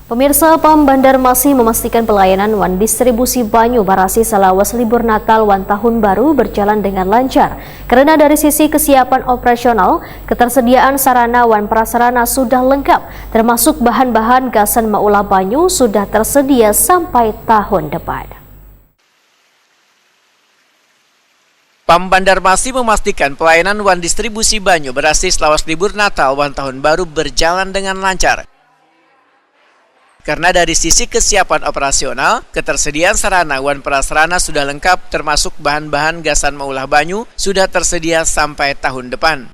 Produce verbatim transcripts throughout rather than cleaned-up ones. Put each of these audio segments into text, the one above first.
Pemirsa, Pam Banjarmasin memastikan pelayanan wan distribusi banyu barasih salawas libur Natal wan Tahun Baru berjalan dengan lancar. Karena dari sisi kesiapan operasional, ketersediaan sarana wan prasarana sudah lengkap, termasuk bahan-bahan gasan maulah banyu sudah tersedia sampai tahun depan. Pam Banjarmasin memastikan pelayanan wan distribusi banyu barasih salawas libur Natal wan Tahun Baru berjalan dengan lancar. Karena dari sisi kesiapan operasional, ketersediaan sarana wan prasarana sudah lengkap, termasuk bahan-bahan gasan maulah banyu sudah tersedia sampai tahun depan.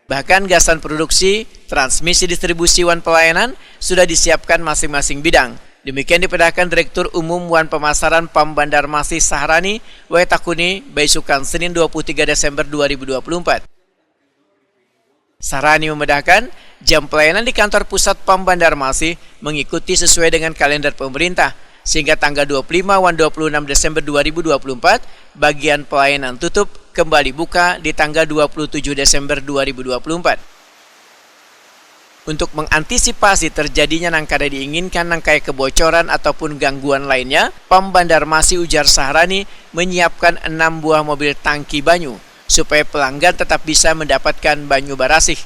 Bahkan gasan produksi, transmisi distribusi wan pelayanan sudah disiapkan masing-masing bidang. Demikian dipedahkan Direktur Umum wan Pemasaran Pam Banjarmasin Sahrani, wai takuni, baisukan Senin dua puluh tiga Desember dua ribu dua puluh empat. Sahrani memedahkan, jam pelayanan di kantor pusat Pam Banjarmasin mengikuti sesuai dengan kalender pemerintah, sehingga tanggal dua puluh lima wan dua puluh enam Desember dua ribu dua puluh empat, bagian pelayanan tutup, kembali buka di tanggal dua puluh tujuh Desember dua ribu dua puluh empat. Untuk mengantisipasi terjadinya nang kada diinginkan nang kaya kebocoran ataupun gangguan lainnya, Pam Banjarmasin, ujar Sahrani, menyiapkan enam buah mobil tangki banyu supaya pelanggan tetap bisa mendapatkan banyu barasih.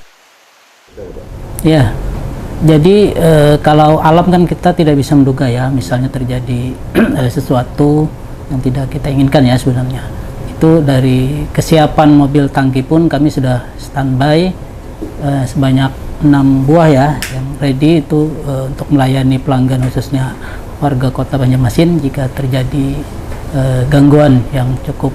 Ya, jadi eh, kalau alam kan kita tidak bisa menduga ya, misalnya terjadi eh, sesuatu yang tidak kita inginkan ya sebenarnya. Itu dari kesiapan mobil tangki pun kami sudah standby eh, sebanyak enam buah ya yang ready itu eh, untuk melayani pelanggan khususnya warga Kota Banjarmasin jika terjadi eh, gangguan yang cukup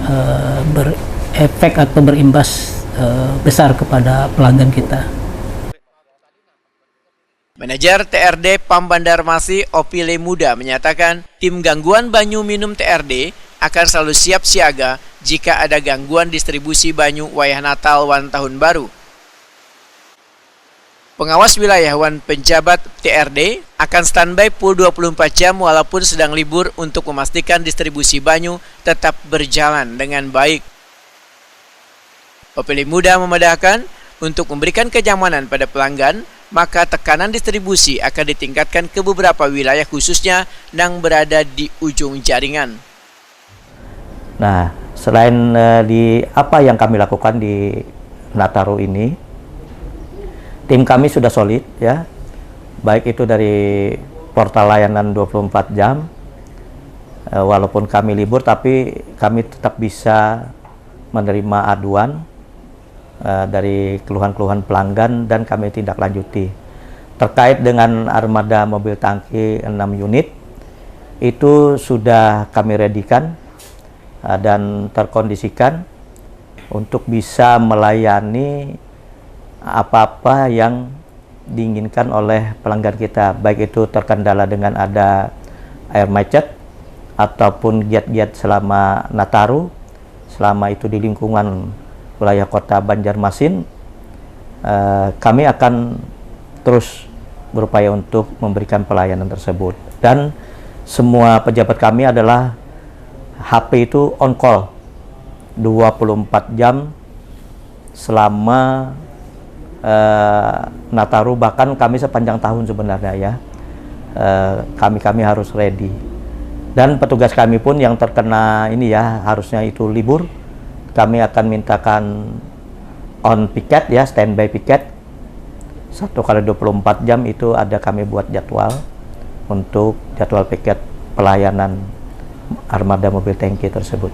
eh, berefek atau berimbas eh, besar kepada pelanggan kita. Manajer T R D Pam Banjarmasin, Opile Muda, menyatakan tim gangguan banyu minum T R D akan selalu siap siaga jika ada gangguan distribusi banyu wayah Natal wan Tahun Baru. Pengawas wilayah wan penjabat T R D akan standby full dua puluh empat jam walaupun sedang libur untuk memastikan distribusi banyu tetap berjalan dengan baik. Opile Muda memedahkan, untuk memberikan kenyamanan pada pelanggan, maka tekanan distribusi akan ditingkatkan ke beberapa wilayah khususnya nang berada di ujung jaringan. Nah, selain eh, di apa yang kami lakukan di Nataru ini, tim kami sudah solid ya, baik itu dari portal layanan dua puluh empat jam, eh, walaupun kami libur tapi kami tetap bisa menerima aduan eh, dari keluhan-keluhan pelanggan dan kami tindak lanjuti. Terkait dengan armada mobil tangki enam unit, itu sudah kami readykan eh, dan terkondisikan untuk bisa melayani apa-apa yang diinginkan oleh pelanggan kita, baik itu terkendala dengan ada air macet ataupun giat-giat selama Nataru, selama itu di lingkungan wilayah kota Banjarmasin, eh, kami akan terus berupaya untuk memberikan pelayanan tersebut. Dan semua pejabat kami adalah H P itu on call dua puluh empat jam selama eh, Nataru, bahkan kami sepanjang tahun sebenarnya ya. Eh, kami kami harus ready. Dan petugas kami pun yang terkena ini ya, harusnya itu libur, kami akan mintakan on piket ya, standby piket. Satu kali dua puluh empat jam itu ada kami buat jadwal untuk jadwal piket pelayanan armada mobil tangki tersebut.